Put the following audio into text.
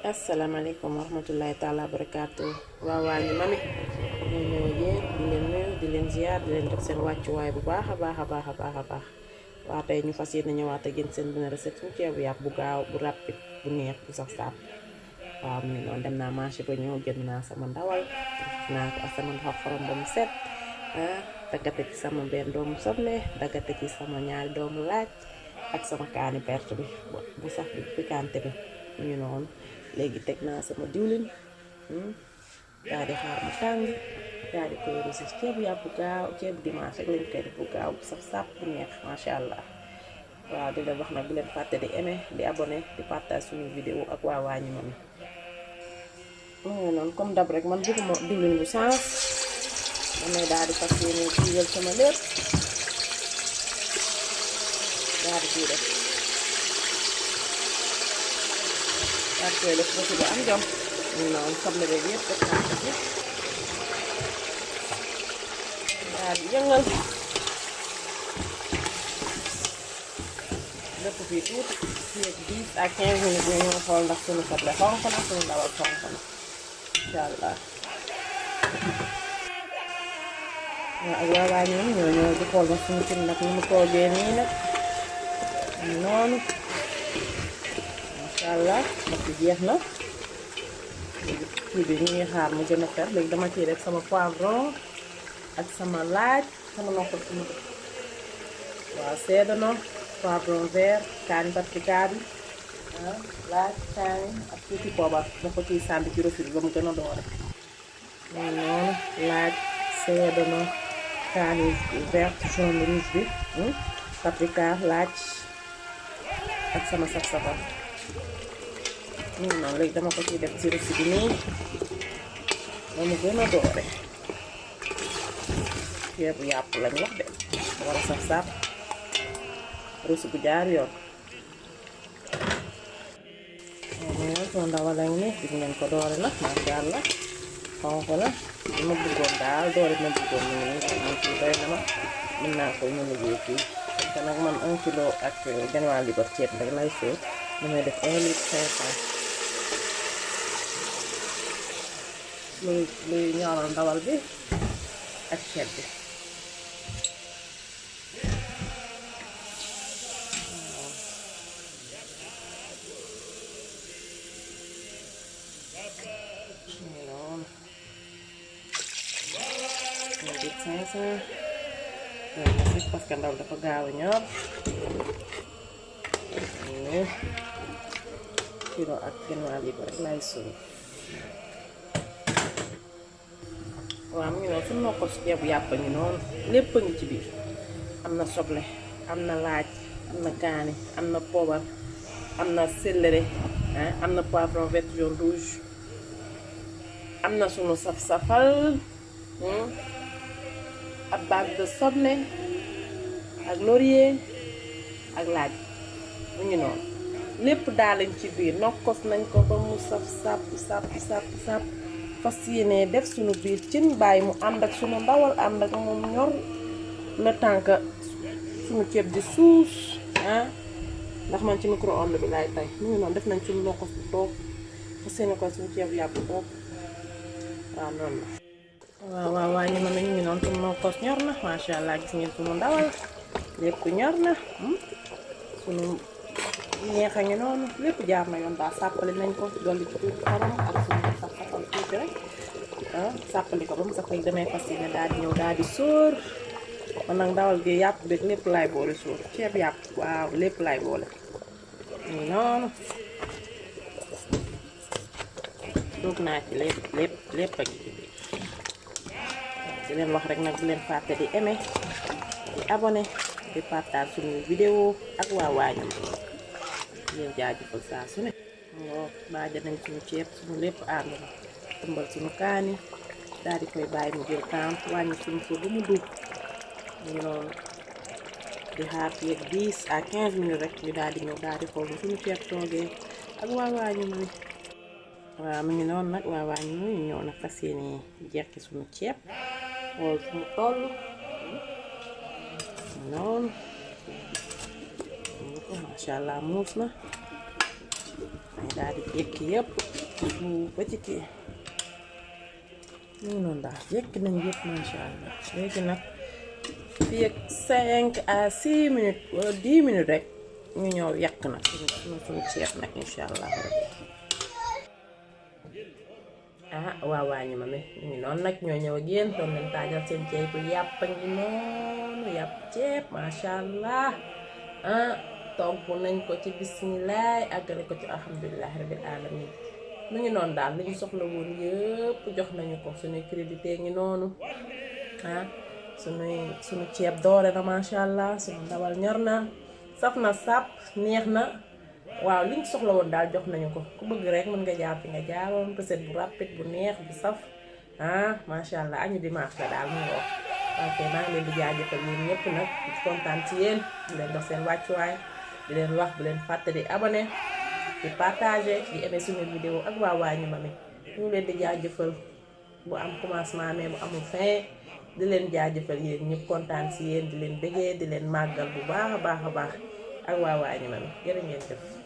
asalaamaaleykum wa rahmatullahi taala wa barakaatu waa ñu mami ñoo ñëw yéen di leen nuyu di leen ziar di leen jox seen wàccuwaay bu baax a baax a baax a baax a baax waa tey ñu fas yéene ñëwaat ak yéen seen benn recette suñu ceebu yàpp bu gaaw bu rapide bu neex bu sax saab waaw mu ngi noonu dem naa marché ba ñëw jënd naa sama ndawal def naa ko ak sama ndox xorom ba mu set daggate ci sama benn doomu soble daggate ci sama ñaari doomu laaj ak sama kaani perte bi bu sax bi pikante bi mu ngi noonu léegi teg naa sama diwlin daal di xaar mu tàng daal di koy rosi ceebu yàpp bu gaaw ceebu dimanche rek lañ koy def bu gaaw bu sax sàpp bu neex macha allah. waaw di leen wax nag bu leen fàtte di aimer di abonné di partage suñu vidéo ak waa Waañu Mami. mu ngi noonu comme dab rek man bëgguma diwlin bu sens damay daal di fas yéene jiwal sama lépp daal di ciy def daal di koy def ba bu am jom mu ngi noonu soble beeg yëpp def naa ko ci daal di yëngal lépp fii tuuti fii ak 10 à 15 minutes ñu ñëw xool ndax suñu soble xonk na suñu ndawal xonk na incha allah. waaw ak waa Waañu Mami ñoo ñëw di xool nag suñu cin nag ni mu toogee nii nag noonu macha allah ndax bi jeex na kii bi ñu ngi xaar mu gën a fer léegi dama ciy def sama poivron ak sama laaj sama nokkul sama waaw seedano poivron vert kaani paprika bi laaj kaani ak tuuti poobar da ko ciy sànni ci rosi bi ba mu gën a doore noonu laaj seedano kaani vert jaune rouge bi paprika laaj ak sama saf-safal noonu léegi dama ko ciy def ci rosi bi nii ba mu gën a doore ceebu yàpp lañ wax de war a saf-saf rosi bu jaar yoon waaw soo ndawal lañ ni gis ngeen ko doore na macha allah xonq na li ma bëggoon daal doore ma bëggoon ñu ngi ci doy na ma mën naa ko ñu liggéey fii te nag man 1 kilo ak genwaa libar ceeb rek lay sóor damay def 1 litre 500 luy ñoral ndawal bi ak ceeb bi parce que ndaw dafa gaaw a ñor kilo ak genwaa libar rek lay sóor waaw mu ngi noonu suñu nokkos ceebu yàpp ngi noonu lépp a ngi ci biir am na soble am na laaj am na kaani am na poobar am na céleri am na poivron vert jaune rouge am na sunu saf-safal ak base de soble ak laurier ak laaj mu ngi noonu lépp daal lañ ci biir nokkos nañ ko ba mu saf sàpp fas yéene def suñu biir cin bàyyi mu ànd ak suñu ndawal ànd ak moom ñor le temps que suñu ceeb di suus ndax man ci micro-ondes bi laay tay mu ngi noonu def nañ suñu nokkos bu toog fas yéene ko suñu ceeb yàpp bu toog waaw noonu la waaw Waañu Mami ñu ngi noonu suñu nokkos ñor na macha allah gis ngeen suñu ndawal lépp ñor na suñu ñeex a ngi noonu lépp jaar na yoon daal sàppali nañ ko dolli ci tuuti xorom ak suñu saf-safal tuuti rek sàppali ko ba mu sax rek damay fas yéene daal di ñëw daal di sóor man nag ndawal gi yàpp beeg lépp laay boole sóor ceeb yàpp waaw lépp laay boole ñu noonu duug naa ci lépp ak di leen wax rek nag bu leen fàtte di aimer di abonné di partage suñu vidéo ak waa Waañu Mami leen jaajëfal saa su ne baaja nañ suñu ceeb suñu lépp ànd na tëmbal suñu kaani daal di koy bàyyi mu jël temps wàññi suñu fo bu mu dugg ñu noonu di xaar fii ak 10 à 15 minutes rek ñu daal di ñëw daal di xool suñu ceeb toogee ak waa Waañu Mami waaw mu ngi noonu nag waa Waañu Mami ñu ñëw nag fas yéene jekki suñu ceeb xool suñu toll noonu macha allah muus na daal di jekki yëpp ba ci kii ñu noonu daal yekk nañ yëpp masha Allah. Léegi nag fii ak 5 à 6 minutes wala 10 minutes rek ñu ñëw yàq nag suñu ceeb nag insha Allah. Waa waañu ma mi ñu ngi noonu nag ñoo ñëw ak yéen doon leen taajal seen ceeb bu yàpp ngi noonu yàpp ceeb masha Allah. Togg nañ ko ci bismillah àggale ko ci alhamdulilah rabbil alamin. mu ngi noonu daal li ñu soxla woon yëpp jox nañu ko suñuy crédité ngi noonu suñu ceeb doore na masha Allah. suñu ndawal ñor na saf na sàpp neex na. waaw li ñu soxla woon daal jox nañu ko ku bëgg rek mën nga jaar fi nga jaaroon recette bu rapide bu neex bu saf masha Allah. añu dimanche la daal mu ngi wax. ok maa ngi leen di jaajëfal yéen ñëpp nag kontaan ci yéen di leen dox seen wàccuwaay di leen wax bu leen fàtte di abonné di partager di aimer suñu vidéo ak waa waañu ma mi ñu leen di jaajëfal bu am commencement mais bu amul fin di leen jaajëfal yéen ñëpp kontaan ci yéen di leen bëggee di leen màggal bu baax a baax a baax ak waa waañu ma mi jërë ngeen jëf.